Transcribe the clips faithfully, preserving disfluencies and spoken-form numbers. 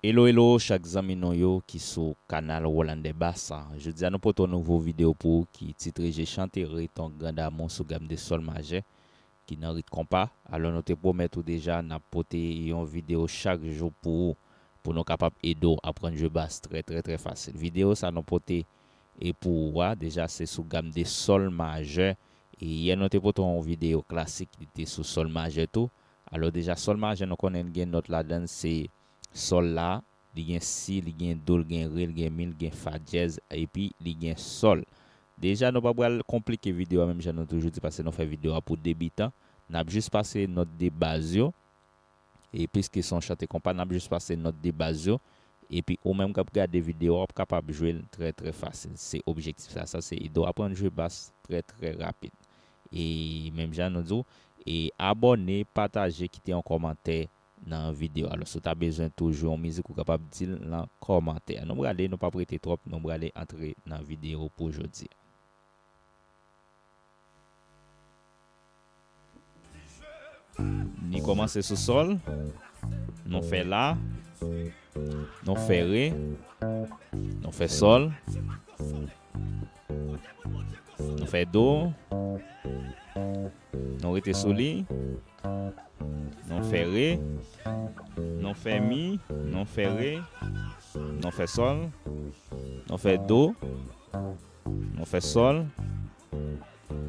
Hello, hello, chak zanmi nou yo ki sou kanal Roland Bass. Jodi a nou pote yon nouvo videyo pou ou ki titre Je chanterai ton grand amour sou gam de sòl majè ki nan rit konpa. Alò nou te pwomèt ou deja n ap pote yon videyo chak jou pou ou, pou nou kapab ede w aprann jwe bas trè, trè, trè fasil. Videyo sa nou pote e pou ou a, deja se sou gam de sòl majè. E yè nou te pote yon videyo klasik ki te sou sòl majè tou. Alò deja sòl majè nou konnen l gen nòt ladan l, se sòl la, li gen si, li gen do, li gen re, li gen mi, li gen fa dyèz, epi li gen sòl. Deja nou pa pral konplike videyo a menm jan nou toujou di paske nou fè videyo a pou debitan. N ap jis pase nòt de baz yo. E piske se yon chante konpa, n ap jis pase nòt de baz yo. Epi ou menm k ap gade videyo a, w ap kapab jwe l trè, trè fasil. Se objektif la, sa se ede w aprann jwe bas trè, trè rapid. E menm jan nou di w, e abòne, pataje, kite yon kòmantè nan videyo a. Alò, si w ta bezwen tou jwe yon mizik, ou kapab di l nan kòmantè. Nou prale, nou p ap rete twòp, nou prale antre nan videyo pou jodi a. Ni kòmanse sou sòl, nou fè la, nou fè re, nou fè sòl, nou fè do, nou rete sou li, nou fè re, nou fè mi, nou fè re, nou fè sòl, nou fè do, nou fè sòl,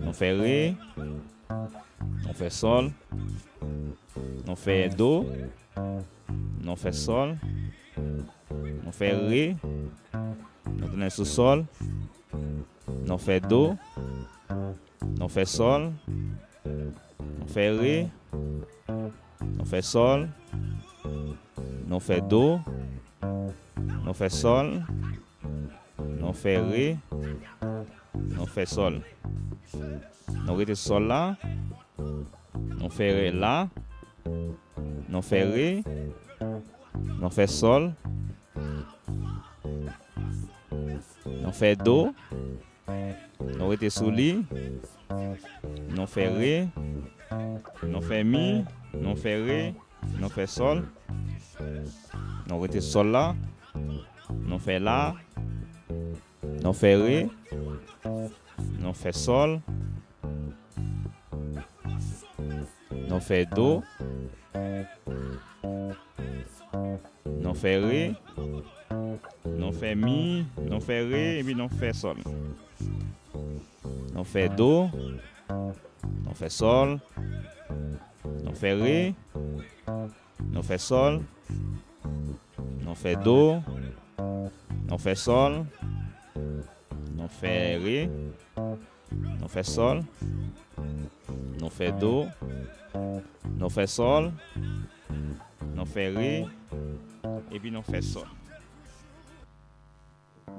nou fè re, nou fè sòl, nou fè do, nou fè sòl, nou fè re, nou tounen sou sòl, nou fè do, nou fè sòl, nou fè re, nou fè sòl, nou fè do, nou fè sòl, nou fè re, nou fè sòl. Nou rete sou sòl la, nou fè re la, nou fè re, nou fè sòl, nou fè do, nou rete sou li, nou fè re, nou fè mi, nou fè re, nou fè sòl, nou rete sou sòl la, nou fè la, nou fè re, nou fè sòl, nou fè do, nou fè re, nou fè mi, nou fè re, epi nou fè sòl. Nou fè do, nou fè sòl, nou fè re, nou fè sòl, nou fè do, nou fè sòl, nou fè re, nou fè sòl, nou fè do, nou fè sòl, nou fè re, epi nou fè sòl.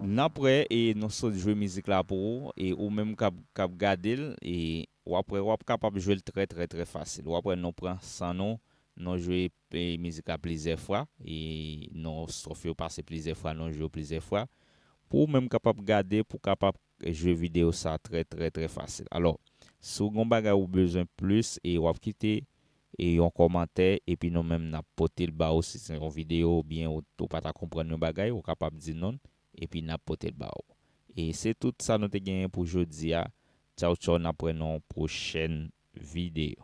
N ap wè e nou sot jwe mizik la pou ou, e ou menm k ap, k ap gade l, e w ap wè, w ap kapab jwe l trè, trè, trè fasil. W ap wè nou pran san nou, nou jwe, e, mizik la plizyè fwa, e nou strof yo pase plizyè fwa, nou jwe yo plizyè fwa. Pou ou menm kapab gade, pou w kapab jwe videyo sa trè, trè, trè fasil. Alò, si w gen yon bagay ou bezwen plis, e w ap kite, e yon kòmantè, epi nou menm n ap pote l ba ou. Si se yon videyo oubyen ou, ou pa ta konprann yon bagay, ou kapab di nou l, epi n ap pote l ba ou. E se tout sa nou te genyen pou jodi a. Tchaw, tchaw, n ap wè nan yon pwochèn videyo.